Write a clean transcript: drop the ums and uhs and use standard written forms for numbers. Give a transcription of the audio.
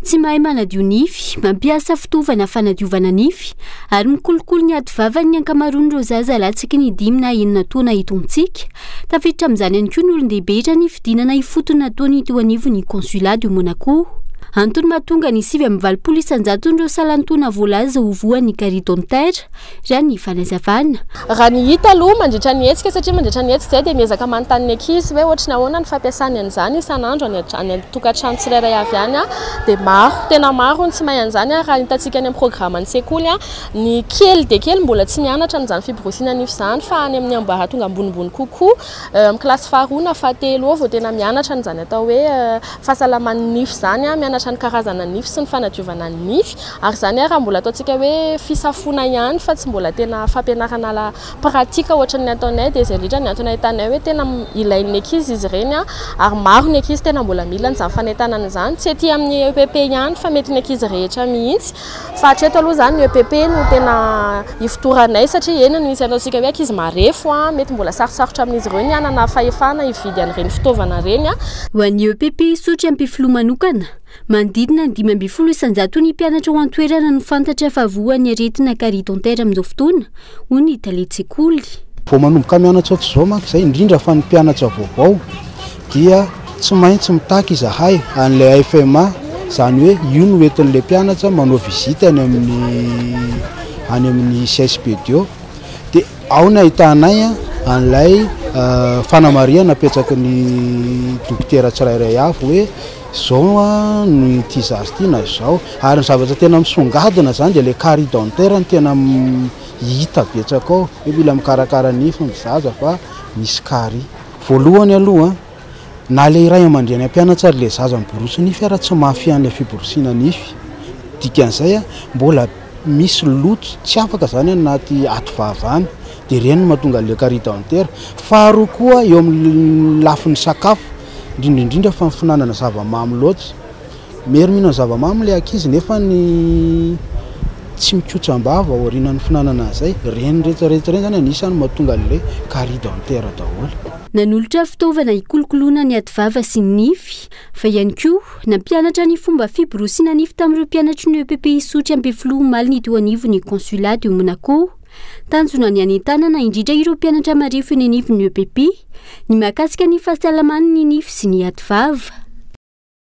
Tsy mahay manadio nify, mampiasa fitaovana fanadiovana nify ary mikolokolo ny ati vavany ny ankamaroan'ireo zaza latsaky ny 5 na 6 taona eto amintsika. Tafiditra amin'izany ihany koa ny olon-dehibe raha ny fidinana ifotony nataony teo anivon'ny Consulat de Monaco. Antony mahatonga ny 89 isan-jaton'ireo salan-taona voalaza ho voan'ny carie dentaire, raha ny fanazavana. Raha ny hita aloha mandritra ny hetsika, satria mandritra ny hetsika izay dia miezaka manontany ny ankizy hoe ohatry ny ahoana ny fampiasany an'izany isan'andro any any an-tokantrano tsirairay avy any, dia maro, tena maro ny tsy mahay an'izany. Raha hitantsika any amin'ny programan'ny sekoly, ny kely dia kely mbola tsy mianatra an'izany fiborosiana nify izany, fa any amin'ny ambaratonga ambonimbony kokoa, amin'ny kilasy faharoa na fahatelo eo vao tena mianatra an'izany atao hoe fahasalaman'ny nify izany, mianatra ny karazana nify sy ny fanadiovana ny nify. Ary izany raha mbola ataontsika hoe fisafoana ihany fa tsy mbola tena fampianarana la pratique ohatran'ny ataonay, dia izay indrindra ny antony ahitanay hoe tena ilain'ny ankizy izy ireny, ary maro ny ankizy tena mbola mila an'izany fanentanana izany, tsy ety amin'ny EPP ihany fa mety ny ankizy rehetra mihitsy. Fa hatreto aloha izany ny EPP no tena ifotoranay, satria eny no misy ataontsika hoe ankizy marefo, mety mbola sarotsarotra amin'izy ireo ny hanana fahefana hividy an'ireny fitaovana ireny. Ho an'ny EPP Isotry Ampefiloha manokana, Manodidina ny 15 isan-jato ny mpianatra ao an-toerana no fantatra fa voan'ny aretina carie dentaire amin'izao fotoana, hoy ny talen-tsekoly. Vao manomboka mianatra ohatr'izao manko izay, indrindra fa ny mpianatra vaovao, dia tsy maintsy mitaky izahay an'ilay AFMA, izany hoe io no entin'ilay mpianatra manao visite any amin'ny any amin'ny CSPDO. Dia ao no ahitanay an'ilay fanamarihana apetraky ny dokotera tsirairay avy hoe zao no ity zaza ity na zao. Ary ny zavatra tena misongadina zany dia ilay carie dentaire no tena hita betsaka ao, hoe mila mikarakara nify ny zaza fa misy carie. Voalohany aloha, na ilay ray aman-dreny hampianatra ary ilay zaza miborosy nify ara tsy mahafehy an'ilay fiborosiana nify. Dikan'izay, mbola misy loto tsy afaka zany anaty aty vava any, dia ireny no mahatonga an'ilay carie dentaire. Faharoa koa eo amin'ny lafiny sakafo, indrindra indrindra fa ny fihinanana zava-mamy loatra. Mery mihinana zava-mamy ilay ankizy nefa ny tsy mikotsam-bava aorianan'ny fihinanana an'izay. Ireny rehetra rehetra ireny zany anisan'ny mahatonga an'ilay carie dentaire daholo. Nanolotra fitaovana hikolokoloana ny ati vava sy ny nify, fa ihany koa nampianatra ny fomba fiborosiana nify tamin'ireo mpianatry ny EPP Isotry Ampefiloha omaly ny teo anivon'ny Consulat de Monaco. Tanjona ny hanentanana indrindra ireo mpianatra marefo eny anivon'ny EPP ny mahakasika ny fahasalaman'ny nify sy ny ati vava.